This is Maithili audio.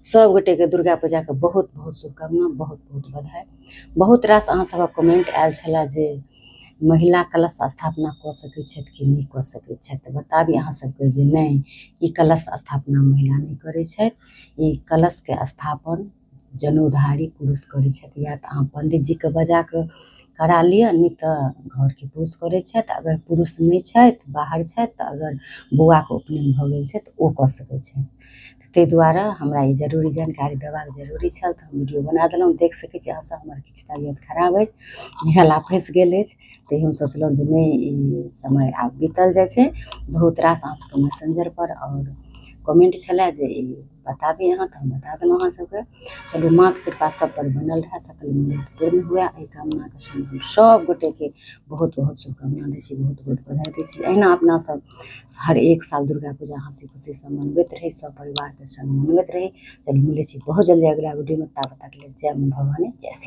सब गोटेके दुर्गा पूजाके बहुत बहुत शुभकामना, बहुत बहुत बधाई। बहुत रास अहाँ सबक कमेंट आयल छलै जे महिला कलश स्थापना कऽ सकै छथि कि नहि कऽ सकै छथि। तऽ बताबी अहाँ सबके जे नहि, ई कलश स्थापना महिला नहि करै छथि। ई कलशके स्थापन जनौधारी पुरुष करै छथि। या तऽ अहाँ पंडितजीके बजा कऽ करा लिअ, नहि तऽ घरके पुरुष करै छथि। अगर पुरुष नहि छथि, बाहर छथि, तऽ अगर बौआके उपनयन भऽ गेल छै तऽ ओ कऽ सकै छथि। ताहि दुआरे हमरा ई जरूरी जानकारी देबाक जरूरी छल, तऽ हम वीडियो बना देलहुँ। देख सकै छी अहाँसभ, हमर किछु तबियत खराब अछि, गला फँसि गेल अछि। तऽ हम सोचलहुँ जे नहि, ई समय आब बीतल जाइ छै। बहुत रास अहाँ सबके मैसेंजरपर आओर कमेंट छलै जे ई बताबी अहाँ, तऽ हम बता देलहुँ अहाँ सबके। चलू, माँके कृपा सब पर बनल रहए, सकल मनोरथ पूर्ण हुए, एहि कामनाके संग हम सब गोटेके बहुत बहुत शुभकामना दै छी, बहुत बहुत बधाई दै छी। एहिना अपना सब हर एक साल दुर्गा पूजा हँसी खुशीसँ मनबैत रही, सब परिवारके संग मनबैत रही। चलू, मिलै छी बहुत जल्दी अगिला वीडियोमे। ताबत तक लेल जय माँ भवानी, जय सिया।